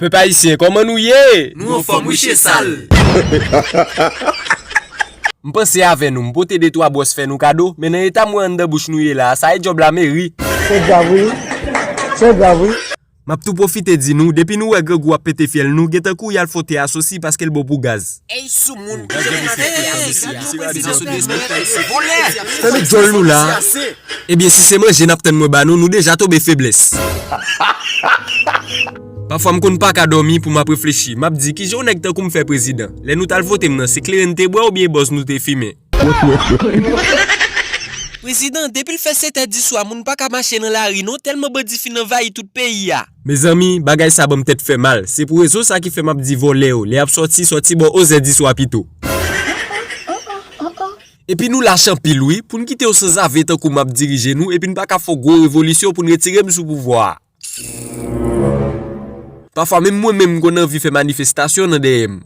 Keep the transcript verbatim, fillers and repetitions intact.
Pèp ayisyen, kòman nou ye? Nou anfòm wi che sal. M panse avè nou, m pote de twa bwòs fè nou kado, men nan eta m wè anndan bouch nou ye la a, sa e djòb lameri. Se grav wi. Se grav wi. M ap tou pwofite di nou, depi nou wè grangou ap pete fyèl nou, gentan kouri al fwote asosi paske l bon pou gaz. Ey soumoun, kote pou fè fè asosi a? Vòlè! Fèmen djòl nou la a. Ebyen si se manje n ap tann mwen ba nou, nou deja tonbe feblès. Pafwa m konn pa ka dòmi pou m ap reflechi, m ap di kijan yon nèg tankou m fè prezidan. Lè nou t al vote m nan, se kleren n te bwè oubyen bòz nou te fimen? Prezidan, depi l fè sèt è di swa, moun pa ka mache nan lari non, tèlman bandi fin anvayi tout peyi a. Mezanmi, bagay sa ban m tèt fè mal. Se pou rezon sa ki fè m ap di vòlè yo, lè y ap sòti, sòti bò onz è di swa pito. Epi nou lach anpil wi, pou n kite yo sanzave tankou m ap dirije nou, epi n pa ka fè yon gwo revolisyon pou n retire m sou pouvwa a. Pafwa menm mwen menm m konn anvi fè manifestasyon nan dèyè m.